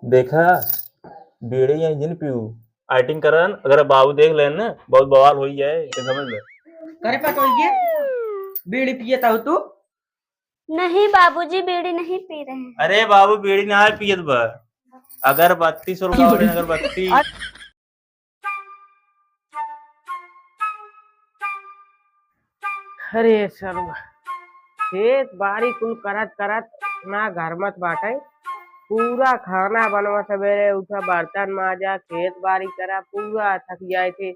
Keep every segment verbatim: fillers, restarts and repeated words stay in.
देखा, बीड़ी यहीं जिन पीऊ, एक्टिंग करन, अगर बाबू देख लेन ना, बहुत बवाल होई जाए, ये समझ ले। करे पा कोई ये? बीड़ी पिए ता हो तू? नहीं बाबूजी, बीड़ी नहीं पी रहे हैं। अरे बाबू, बीड़ी ना पियत बा, अगरबत्ती सुलगाओ रे, अगरबत्ती। अरे सरवा, खेत बारी कुल करत करत ना घर मत बाटे, पूरा खाना बनवा, सवेरे उठा, बर्तन माजा, खेत बारी करा, पूरा थक जाए थे।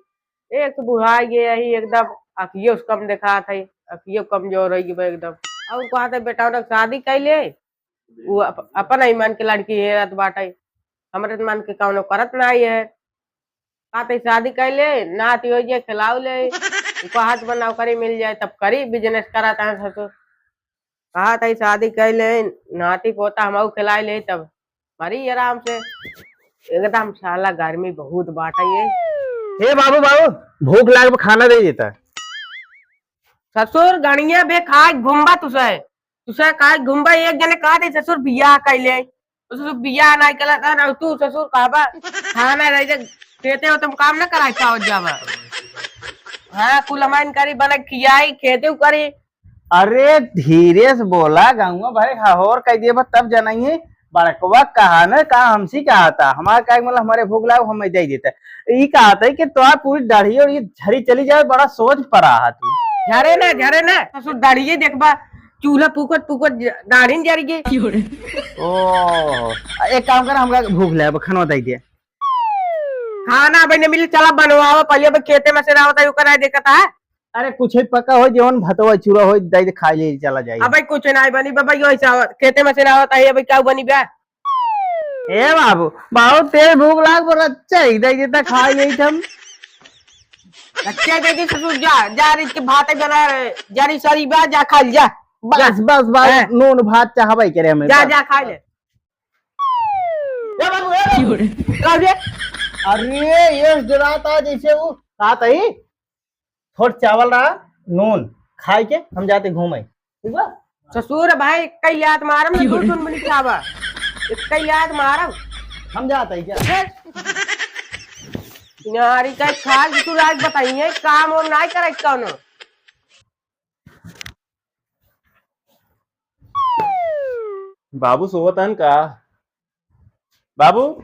एक तो बुढ़ा गए ही एकदम, अखियो से कम देखात है, अखियो कमजोर हो गई एकदम। और कहत है बेटा उनक शादी कैले, वो अप-, अपन ही मन के लड़की हेरत बाटे, हमरे मन के कौनो करत ना है। कहत है शादी कैले, नाती हो जे खिलाओ ले, कहत बा नौकरी मिल जाए तब करी, बिजनेस करत है ससुर। कहत है शादी कैले, नाती पोता हमहू खिलाए ले तब मरी आराम से। एकदम साला गर्मी बहुत बाटे ये। हे बाबू, बाबू, भूख लाग बा, खाना दे देता। ससुर गणिया बे खाए घूमबा तुसे, तुसे खाए घूमबा। एक जने कहा थे ससुर बियाह कैले, ससुर बियाह नहीं कला था ना तू ससुर कहबा खाना रह जा, खेते हो तुम काम ना कराए पावत जावा। हाँ, कुल हमाइन करी बना खियाई, खेते करी। अरे धीरे से बोला, गाँव भरे हहोर कह दिए बा, तब जनइए। बड़कवा कहा न, का हमसी कहा था, हमार का मतलब हमारे भूख लाग, हम दे देते। ई कहा था कि तोहार पूरी दाढ़ी और ये झरी चली जाए, बड़ा सोच पड़ा है तू। झरे ना, झरे ना, ससुर दाढ़ी देखबा, चूल्हा फूकत फूकत दाढ़ी न जरी गई। ओ, एक काम कर, हमका भूख लाग बा, खाना दे दे। खाना अबे न मिली, चला बनवावा, पहले अबे खेते में से ना होता है, ओकर आए देखता है। अरे कुछ ही पका हो, जवन भतवा चूरा हो, दे दे, खा ले, चला जाए। अबे कुछ नहीं बनी बाबा, यो ऐसा खेते में से ना होता है, अबे क्या बनी बे? ए बाबू, बहुत तेज भूख लाग, पर अच्छा ही दे देता, खा ले हम। अच्छा दे दे ससुर, जा जा, रीत के भात बना, जा री सरी बा, जा खा ले, जा। बस, बस, बस, हैं? नून भात चाहबे करे हमें, जा, बस। जा खा ले। ए बाबू, ए बाबू। का रे? अरे, ये डराता जैसे वो का तई, थोड़ चावल रहा, नून, खाई के हम जाते घूमे, ठीक बा? ससुर भाई, कई लात मारम ना, दू चुनमुनी खावा। कई लात मारम। हम जाते हैं क्या? फिर? नारी का खा, तू राज बताइए, काम और नाई करे कौनो। बाबू सोवत हन का? बाबू,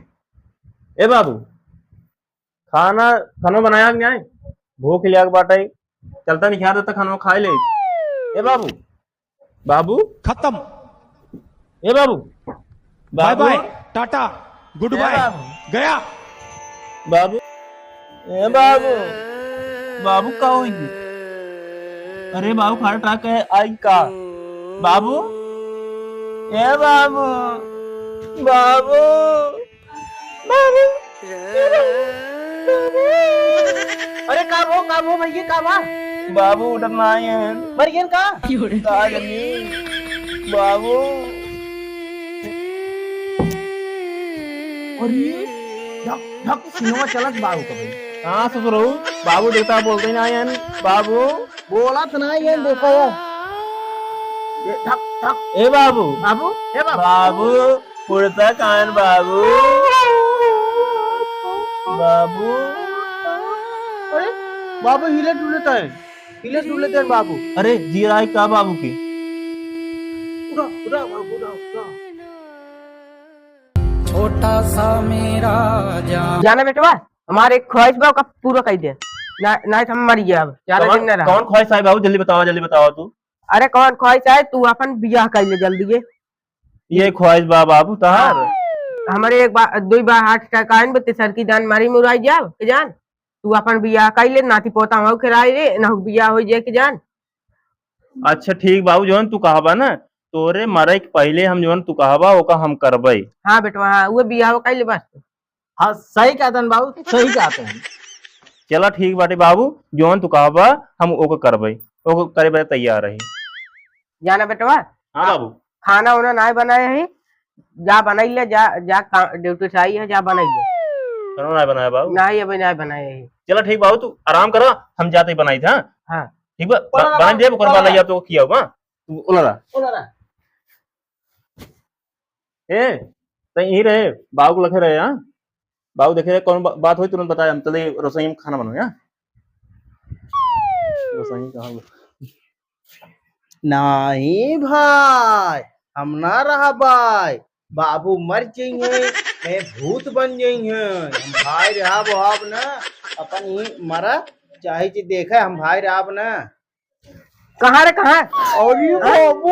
ए बाबू, खाना, खाना बनाया कि नहीं? भूख लिया के बाटे, चलता नहीं खा देता खाना खाए ले। ए बाबू, बाबू, खत्म। ए बाबू, बाय बाबू। बाय, टाटा, गुड ए बाय, बाबू। गया। बाबू, ए बाबू, बाबू का होई? अरे बाबू, हार्ट अटैक है, आई का? बाबू, ए बाबू, बाबू, बाबू, ए बाबू, बाबू। अरे का भो, का भो भैया, का बा? बाबू उठत नाही है। मर गए का? का जनी? बाबू। अरे, ढक, ढक, सिनेमा चलत बाबू का भाई। हाँ, ससुरऊ, बाबू देखता बोलते ही ना आयन। बाबू। बोलत ना आयन, देखो यार। ये ढक, ढक। ए बाबू। बाबू, ए बाबू। बाबू, उड़ता कान बाबू। बाबू। अरे, बाबू हिले डुलत है। हिले डुलत है बाबू। अरे, जी रहा है का बाबू के? उड़ा, उड़ा बाबू, उड़ा, उड़ा। छोटा सा मेरा जान। जाना बेटवा, हमारे एक ख्वाहिश बा, ओका पूरा कर दे। ना, ना तो हम मर गया अब। ज्यादा कौन, दिन ना रहा। कौन ख्वाहिश है बाबू? जल्दी बतावा, जल्दी बतावा तू। अरे कौन ख्वाहिश है, तू अपन बियाह कर ले जल्दी ये। ये ख्वाहिश बा बाबू तहार? हाँ। हमारे एक बार, दो बार हार्ट अटैक आइन बा, तेसर की जान मारी मुराई जाओ, के जान। तू अपन बियाह कर ले, नाती पोता हमाऊ खेराई रे, ना बियाह हो जाए, के जान। अच्छा ठीक बाबू, जौन तू कहबा ना, तोरे मरे के पहिले हम जौन तू कहबा, ओका हम करबै। हाँ बेटवा, हाँ, वो बियाह कर ले बस। हाँ, सही कहतन बाबू, सही कहतन। चला ठीक बाटे बाबू, जौन तू कहबा, हम ओका करबै, ओका करे बदे तैयार रही। जाना बेटवा। हाँ बाबू। खाना उना नाय बनाए है, जा बनाई ले, जा, जा का-, ड्यूटी से आई है, जा बनाई ले। खाना नाय बनाया बाबू? नहीं, अभी नाय बनाए है। चला ठीक बाबू, तू आराम करा, हम जाते ही बनाई था। हाँ। ठीक बा, ओला बा-, बनाई रहा, दे, ओकर ओला बाद रहा। लइया तो किया हुआ। ओला रहा। ओला रहा। ए, तो यहीं रहे, बाबू के लगे रहे, हाँ? बाबू देखे रहे, कौन बा-, बात होई, तुरंत बताए, हम चले रसोई में खाना बनावे, हाँ? रसोई कहाँ बा-, नहीं भाई, हम ना रहबाई, बाबू मर जइहैं, मैं भूत बन जइहैं, हम भाई रहब, रहब ना, अपन ही मरा, चाहे जी देखे, हम भाई रहब ना। कहाँ रे, कहाँ? अरे हाँ? बाबू।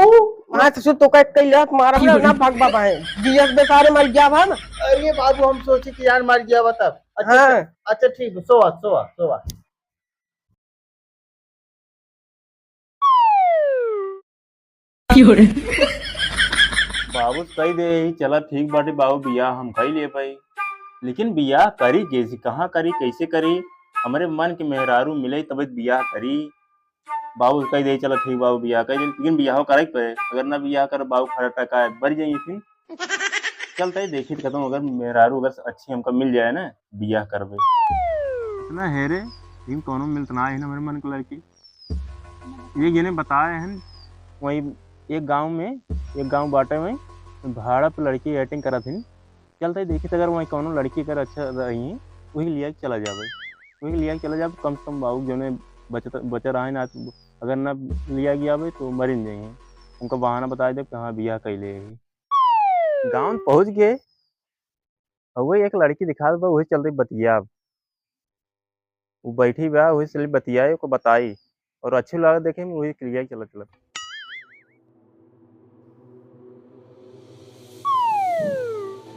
हाँ, ससुर, तो कह, कह लिया, मारब ना, ना भागबा बाहें। दियस बेसारे मर गया बा ना। अरे बाबू, हम सोचे कि यार मर गया बा तब। अच्छा, हाँ। अच्छा, ठीक बा, सोवा, सोवा, सोवा। बाबू कह दे ही, चला ठीक बाटे बाबू, बियाह हम कई ले पाई, लेकिन बियाह करी कैसे, कहाँ करी, कैसे करी? हमरे मन के मेहरारू मिले तब बियाह करी। बाबू कह दे, चला ठीक बाबू, बियाह कई ले, लेकिन बियाह करे के पड़े, अगर ना बियाह कर बाबू खड़ा टका बर जाइए फिर। चलते ही देखी तो कहता हूँ, अगर मेहरारू अगर अच्छी हमका मिल जाए ना, बियाह करबे। इतना है रे, लेकिन कौनो मिलत ना है ना हमरे मन के लड़की। ये जने बताए हैं, वहीं एक गांव में, एक गांव बाटे में, भाड़ा पे लड़की acting करत हिन। चलते ही देखी तो अगर वहीं कौनो लड़की अगर अच्छा रही, वही लिया के चला जावे। वही लिया के चला जावे, कम से कम बाबू जौने बचत, बचा रहे ना, अगर ना लिया गया बे तो मरिन जाइए। उनका बहाना बताए दे कि हाँ, बियाह कैले है। गाँव पहुँच गए, और वही एक लड़की दिखात बा, वही चलते बतियाब। वो बैठी बा, वही चली बतियाई, ओको बताई, और अच्छी लागत देखे में, वही के लिया चलत चलत।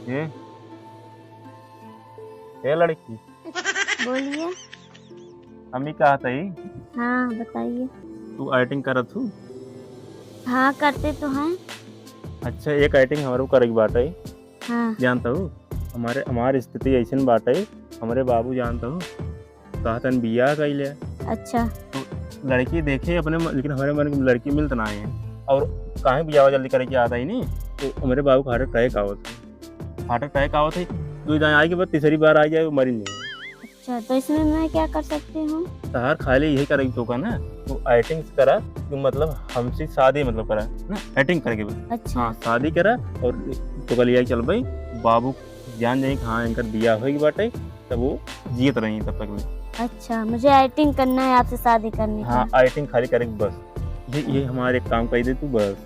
ए, ए लड़की। बोलिए। हम ई कहत हई। हाँ, बताइए। तू acting करत हू? हाँ, करते तो हैं। अच्छा, एक acting हमरो करे के बाटे। हाँ। जानत हू, हमारे, हमार स्थिति ऐसन बाटे, हमरे बाबू जानत हू, कहतन बियाह कइले। अच्छा। तो लड़की देखे अपने मन, लेकिन हमरे मन के लड़की मिलत ना है। और काहे बियाह जल्दी करे के आता ही नहीं, तो हमरे बाबू का heart attack आवत है। Heart attack आवत है, दो दाएं आए के बाद तीसरी बार आ जाए, वो मरी नहीं। अच्छा, तो इसमें मैं क्या कर सकती हूँ? तहार खाली यही करे के तोका ना, तू acting करा, तू मतलब हमसे शादी मतलब करा ना, acting करके बस। अच्छा। हाँ, शादी करा और तोका लिया के चल भाई, बाबू जान जाए कि हाँ, इनकर बियाह होई बाटे, तब वो जियत रही तब तक ले। अच्छा, मुझे acting करना है आपसे शादी करने का। हाँ, acting खाली करे के बस। ये, ये हमारे काम कर दे तू बस।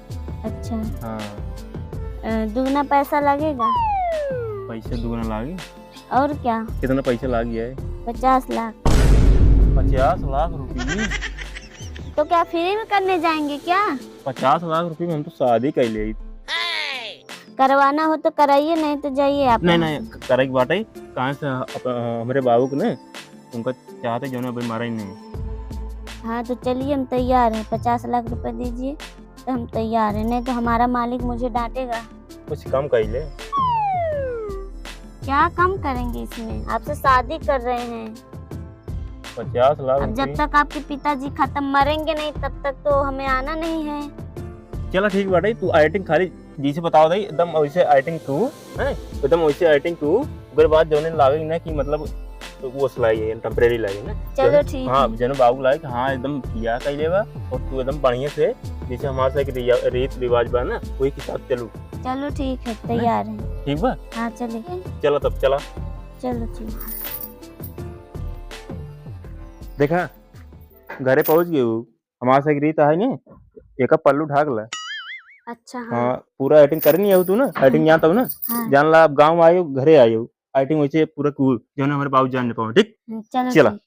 अच्छा। हाँ। अ, दुगना पैसा लगेगा? पैसे दुगना लागे। और क्या? कितना पैसा लाग गया है? पचास लाख। पचास लाख रुपये? तो क्या free में करने जाएंगे क्या? पचास लाख रुपये में हम तो शादी कर ले। करवाना हो तो कराइए, नहीं तो जाइए आप नहीं, यहाँ नहीं, से। करे के बाटे, कहाँ से अप-, हमरे बाबू के ने, उनका चाहते जो ना अभी मारा ही नहीं। हाँ, तो चलिए, हम तैयार हैं, पचास लाख रुपए दीजिए। तो हम तैयार हैं, नहीं तो हमारा मालिक मुझे डांटेगा। कुछ कम कर ले। क्या कम करेंगे इसमें? आपसे शादी कर रहे हैं। पचास लाख अब जब रुपये। तक आपके पिताजी खत्म मरेंगे नहीं, तब तक तो हमें आना नहीं है। चला ठीक बाटे, तू acting खाली जैसे बताओ दाई, एकदम वैसे acting तू, हैं? एकदम वैसे acting तू, ओकर बाद जौने लागे ना कि मतलब वो सिलाई है, temporary लागे ना। चलो जौने, ठीक हाँ, है। जौने बाबू लागे कि हाँ, एकदम बियाह कर लेबा और तू एकदम बढ़िया से, जैसे हमारे साथ रिया-, रीत रिवाज बा ना, वही के साथ चलू। चलो ठीक है, है ना? तैयार है। ठीक बा? हाँ, चले। चलो तब, चला। चलो ठीक है। देखा, घरे पहुँच गए हो। हमारे साथ एक रीत है ने, एका पल्लू ढाक ला। अच्छा, हाँ। हाँ, पूरा acting करनी है तू ना, acting हाँ। जानता हूँ ना। हाँ। जान ला, अब गाँव आयो, घरे आयो, acting वैसे पूरा cool, जौने हमारे बाबू जान न पावे, ठीक? हम्म, चलो चला। ठीक।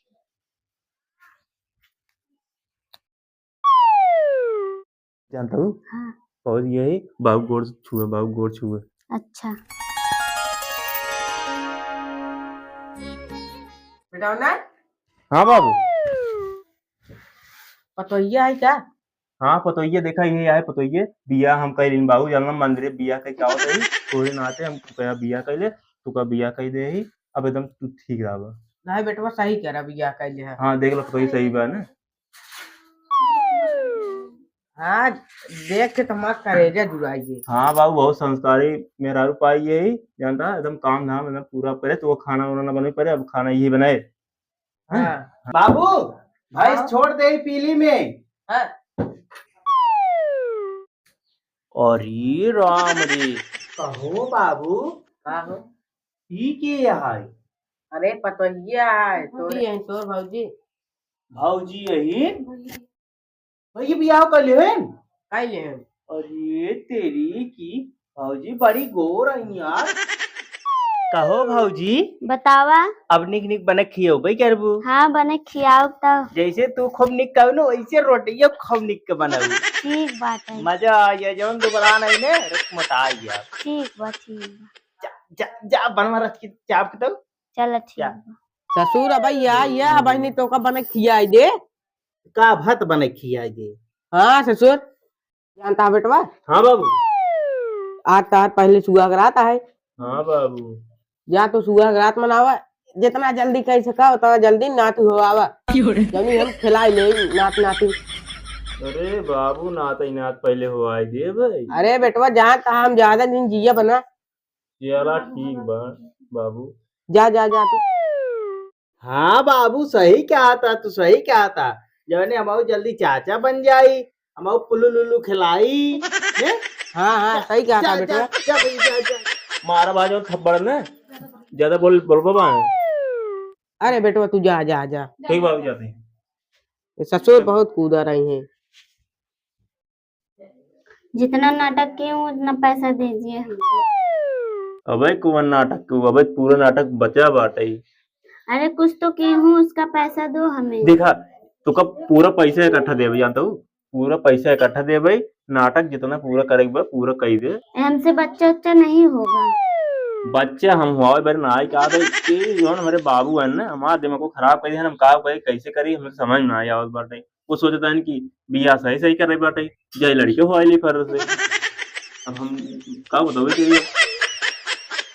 जानता हूँ? हाँ। पहुँच गया है, बाबू गोड़ छुए, बाबू गोड़ छुए। अच्छा। बेटा ना? हाँ बाबू। पतोहिया है का? हाँ, पतोहिया देखा, ये है पतोहिया। बियाह हम कई दिन बाबू, जानना मंदिर बियाह कई का होता है, थोड़े नाते हम कहा बियाह कई ले, तू का बियाह कई दे ही, अब एकदम तू ठीक रहा। नहीं बेटवा, सही कह रहा, बियाह कई ले है। हाँ, देख लो, पतोहिया सही बा ना। हाँ, देख के तो हमार करेजा जुड़ाई गई। हाँ बाबू, बहुत संस्कारी मेहरारू पाई है, जानता, एकदम काम धाम एकदम पूरा करे, तो वो खाना उना ना बने पड़े, अब खाना यही बनाए। हाँ। बाबू, भैंस हाँ। छोड़ दे पीली में। हाँ। अरे राम रे, कहो बाबू, का हो? ई के है? अरे पतोहिया है तोर। भौजी है तोर भौजी। भौजी यही? भैया बियाह कर ले हैं? कर ले हैं। अरे तेरी की भौजी बड़ी गोर है यार। कहो भौजी। बतावा। अब निक निक बने खियौबे करबू। हाँ, बने खियाओ तब। जैसे तू खूब निक कहू ना, वैसे रोटियो खूब निक के बनाऊ। ठीक बात है। मजा आ जाए, जौन दुबरा नहीं ने, रुक मोटा आ गया। ठीक बा, ठीक बा। जा, जा, जा, बनवा रख के चाप के तो। चल, ठीक जा। बा। ससुर, अब या, या, अब नहीं तो का बने खियाई दे। का भात बने खियाई दे? हाँ ससुर, जानता है बेटवा? हाँ बाबू। आज तार पहले सुहाग रात है। हाँ बाबू। जा तो सुहाग रात मनावा, जितना जल्दी कर सका उतना जल्दी नाती हो आवा। क्यों रे? जनी हम खिलाई ले नात नाती। अरे बाबू, नात ही नात पहले हो आई दे भाई। अरे बेटवा, जानता हम ज्यादा दिन जिया बना। चला ठीक बा बाबू। जा, जा, जा तू। हाँ बाबू, सही कहा था तू, सही कहा था। जौने हमाऊ जल्दी चाचा बन जाई, हमाऊ पुलु लुलु खिलाई, हैं? हाँ, हाँ, जा, सही कहा था जा, बेटवा। जा, जा भाई, जा, जा। मारा बाजो थप्पड़ ने, ज्यादा बोल, बोल बाबा। अरे बेटवा, तू जा, जा, जा। ठीक बाबू, जाते हैं। ये ससुर बहुत कूदा रही हैं। जितना नाटक किए हूँ, उतना पैसा दीजिए हमको। अबे कौन नाटक के, अबे पूरा नाटक बचा बाटे। अरे कुछ तो किए हूँ, उसका पैसा दो हमें। देखा, तोका पूरा पैसा इकट्ठा देबे, जानता हूँ, पूरा पैसा इकट्ठा देबे, नाटक जितना पूरा करे के बा, पूरा कई दे। हमसे बच्चा उच्चा नहीं होगा। बच्चा हम हुआ बार ना आई का दे, कि जौन हमारे बाबू है ना, हमारा दिमाग को खराब कर दिया, हम का करी, कैसे करी, हमें समझ में ना आवत बाटे। वो सोचता है कि बियाह सही सही करे बाटे, जाए लड़के हो आइली फर से। अब हम का बतावे के लिए?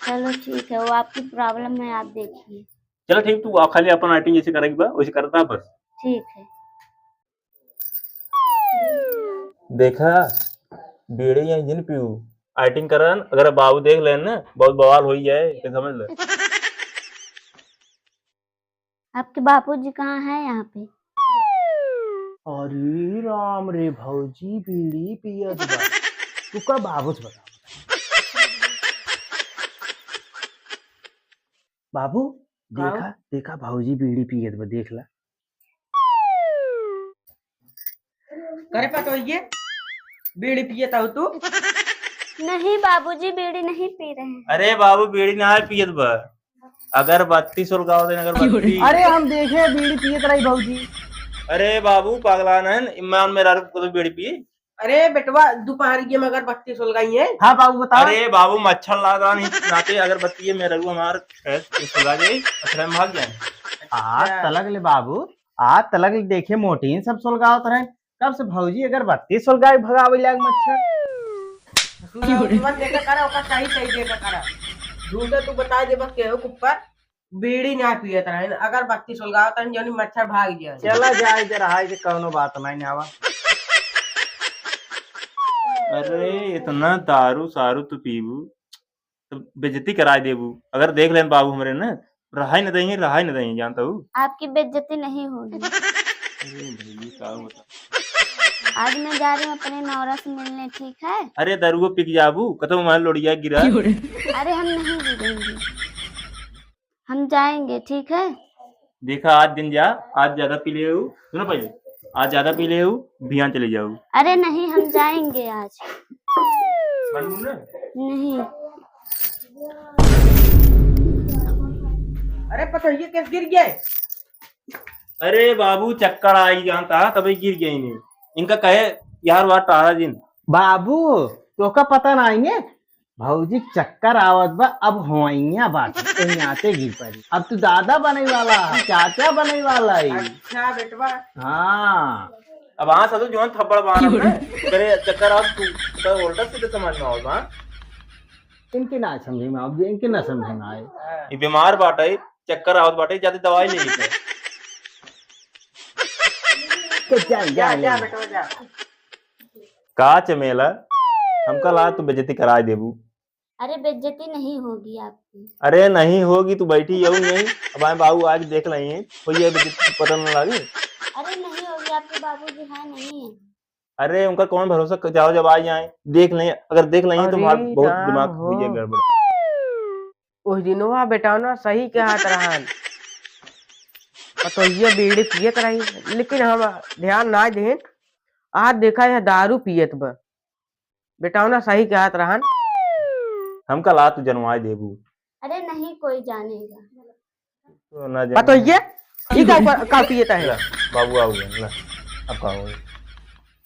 चलो ठीक है, वो आपकी प्रॉब्लम है, आप देखिए। चलो ठीक, तू आ, खाली अपन एक्टिंग जैसे करेगी बा, वैसे करता बस। ठीक है। देखा, बीड़ी यहीं जिन पीऊ, एक्टिंग करन, अगर बाबू देख लेन ना, बहुत बवाल हो जाए, ये समझ ले। आपके बाबूजी कहाँ हैं यहाँ पे? अरे राम रे, भौजी बीड़ी पियत बा। तू का बाबू से बता। बाबू, का? देखा, देखा भौजी बीड़ी पियत बा, देख ला। करे पतोहिए, बीड़ी पियत हो तू? नहीं बाबूजी, बीड़ी नहीं पी रहे हैं। अरे बाबू, बीड़ी ना पियत बा, अगरबत्ती सुलगावत है, अगरबत्ती। अरे हम देखे बीड़ी पियत रही भौजी। अरे बाबू, पागला नहन, ईमान में रारू को तो बीड़ी पिए। अरे बेटवा, दोपहरिये में अगरबत्ती सुलगाई है। हाँ बाबू, बताओ। अरे बाबू, मच्छर लागा नहीं, नाते अगरबत्ती है, मेरा रू हमार, ए, सुलगा जाए, मच्छर में भाग जाए। आज अच्छा। तलक ले बाबू, आज तलक ले देखे मोटीन सब सुलगावत रहे, कब से भौजी अगरबत्ती सुलगाई भगावे लाग मच्छर। सुना, तुमन देखा करा, ओकर सही सही देखा करा। झूठे तू बता दे बस केहू के ऊपर। बीड़ी ना पियत रहन, अगरबत्ती सुलगावत रहन, जौनी मच्छर भाग जाए। चला जाए, इधर हाय के कौनो बात नहीं आवा। अरे, इतना दारू सारू तू पीबू, तो बेइज्जती कराए देबू। अगर देख लेन बाबू हमरे ना, रहाई न दही, रहाई न दही, जानता हूँ। आपकी बेइज्जती नहीं होगी। अरे भैया, का होता? आज मैं जा रही हूँ अपने नौरा से मिलने, ठीक है? अरे, दारुओ पी के जाबू, कतौ हमारे लोड़िया गिरा। अरे, हम नहीं गिरेंगे। हम जाएंगे, ठीक है? देखा, आज दिन जा, आज ज्यादा पी ले हूँ। सुनो पहले, आज ज्यादा पी ले हूँ, बिहान चले जाओ। अरे नहीं, हम जाएंगे आज। बनू ना? नहीं। अरे पतोहिए कैसे गिर गए? अरे बाबू, चक्कर आई जानता, तभी गिर गई नहीं। इनका कहे, यार, वाह, टारा दिन। बाबू, तोका पता नहीं है, भौजी चक्कर आवत बा, अब होइया बाटे, कहीं आते गिर पड़ी। अब तू दादा बने वाला है, चाचा बने वाला है। अच्छा बेटवा। हाँ। अब हाँ साधु, जौन थप्पड़ मारब ना, करे चक्कर आवत, तू तो उल्टा सीधे समझ में आवत बा। इनके ना समझे में आवत, इनके ना समझे में आए। ये बीमार बाटे, चक्कर आवत बाटे, जाते दवाई ले लेते। के जा, जा, जा, जा, ले। बेटवा, जा। का चमेला, हमका ला तू बेइज्जती कराए देबू। अरे, बेइज्जती नहीं होगी आपकी। अरे, नहीं होगी, तू बैठी यहू नहीं। अब आए बाबू आज देख लेंगे, हो ये बेइज्जती पता न लागे। अरे, नहीं होगी, आपके बाबूजी हैं, नहीं है। अरे, उनका कौन भरोसा, जाओ जब आ जाए, देख लें, अगर देख लें तो अरे हमार बहुत राम दिमाग हो। हुई है गड़बड़। ओह दिनवा बेटौना सही कहत रहन। पतोहिया बीड़ी पियत रही, लेकिन हम ध्यान ना देन। आज देखा यह दारू पियत बा। बेटौना सही कहत रहन। हमका ला तू जनवाए देबू। अरे नहीं कोई जानेगा। तो ना जाने। पतोहिया, ई का, का, का पियत है? ला, बाबू आ गए, ला, अब का हो गया?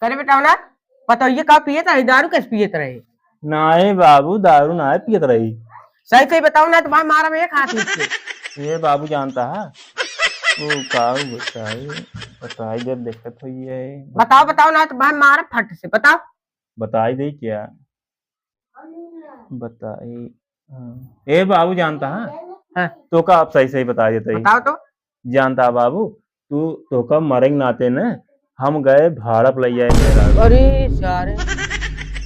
करे बेटौना, पतोहिया का पियत है? दारू कैसे पियत रहे? नाहीं बाबू, दारू नाहीं पियत रही। सही सही बताओ ना, तो भाई मारा में एक हाथ नीचे। ये बाबू जानता है, वो का बताई, बताई जब देखत होई है। बताओ, बताओ ना, तो भाई मारा फट से, बताओ। बताई दे क्या? बताई, हाँ। ए बाबू जानता है? हाँ। तो का आप सही सही बता देते ही। बताओ तो। जानता है बाबू, तू, तोका मरे के नाते न हम गए भाड़ा पे लइ आए मेहरारू। अरे सारे।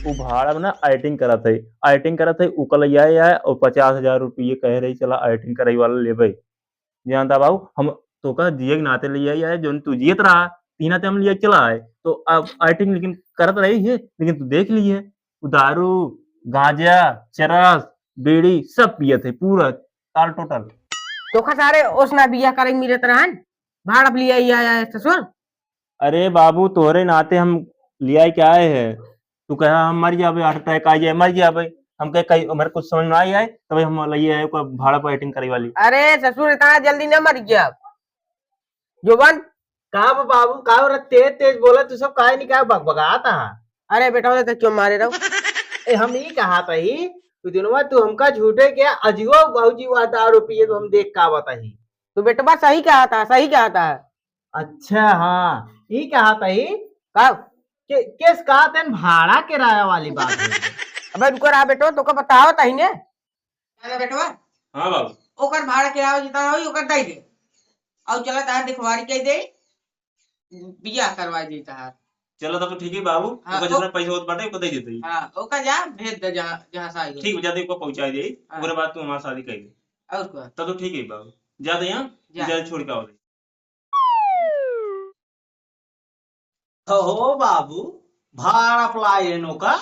उ भाड़ा में ना acting करत है, acting करत है, उका लइ आए आए और पचास हजार रुपये कह रही, चला acting करे वाला लेबे। जानता बाबू, हम तोका जिए के नाते लइ आए आए, जोन तू जियत रहा, तीना ते हम लिए चला आए। तो अब acting लेकिन करत रही है, लेकिन तू देख लिए, उ दारू, गांजा, चरस, बीड़ी सब पियत है, पूरा ताल टोटल। तोका सारे ओसना बियाह करे के मिलत रहन, भाड़ा पे लिया ही आया है ससुर। अरे बाबू, तोहरे नाते हम लिया के आए हैं। तू कहा हम मर जाबे, heart attack आ जाए, मर जाबे। हम कहे कहीं हमारे कुछ समझ में आई आए, तब हम लइए आए ओकर भाड़ा पर acting करे वाली। अरे ससुर, इतना जल्दी ना मर गया। जोबन। का बा बाबू, का हो रहा तेज तेज बोला, तू सब काहे नहीं का बकबकात हा? अरे बेटा, तो क्यों मारे रहो? ए, हम ई कहा तही, तू दिनवा तू हमका झूठे के अजुओ बाबूजी वा दारू पिए तो हम देख का बताही। तू बेटवा सही कहा था, सही कहा था। अच्छा, हाँ, ई कहा तही का? के, केस का तेन भाड़ा किराया वाली बात है। अबे रुको रहा बेटो, तोका बताओ तही ने। चलो बेटवा। हाँ बाबू। ओकर भाड़ा किराया जितना होई, ओकर दे दे। और चला तहार दिखवारी कह दे, बियाह करवा दे तहार। चलो तब तो ठीक है बाबू, हाँ, ओकर ओ- जितना पैसा होत बाटे, ओकर दे देते ही। हाँ, ओकर जा, भेज दे जहाँ, जहाँ से आई हो। ठीक, जा दे, ओकर पहुँचा दे, हाँ। ओकरे बाद तू हमार शादी कर दे। और का? तब तो ठीक है बाबू, जा दे यहाँ, जा। जा छोड़ के आओ दे। हो बाबू, भाड़ा पलाई है नौका।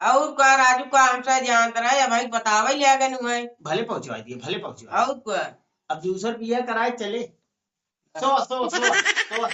और का राजू का हमसे जानत रहे, अब भाई बतावे ले आगे नु है। भले पहुंचवा दिए, भले पहुंचवा दिए। और का? अब दूसर बिया कराए चले। सो, सो, सो, सो।